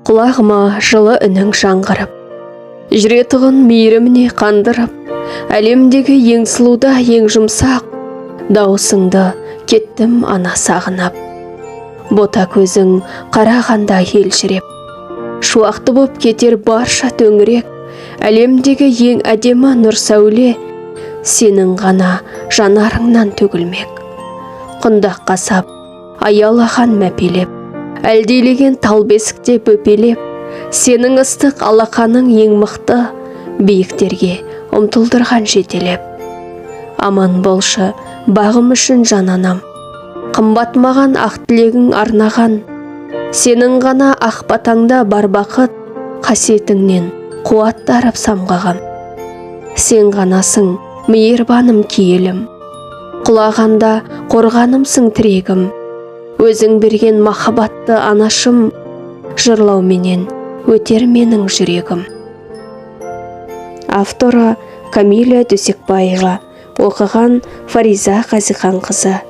Құлағыма жылы үнің жаңғырып, жүретұғын мейіріміне қандырып, әлемдегі ең сұлу да ең жұмсақ дауысыңды кеттім, ана, сағынып. Бота көзің қарағанда елжіреп, шуақты боп кетер барша төңірек. Әлемдегі ең әдемі нұр сәуле сенің ғана жанарыңнан төгілмек. Құндаққа сап, аялаған, мәпелеп, әлдилеген тал бесікте бөпелеп, сенің ыстық алақаның ең мықты биіктерге ұмтылдырған жетелеп. Аман болшы, бағым үшін жан анам, қымбат маған ақ тілегің арнаған. Сенің ғана ақ батаңда бар бақыт, қасиетіңнен қуат дарып самғаған. Сен ғанасың мейірбаным, киелім, құлағанда қорғанымсың, тірегім. Өзің берген махаббатты, анашым, жырлауменен өтер менің жүрегім. Авторы Камиля Дүйсекбаева, оқыған Фариза Қазиханқызы.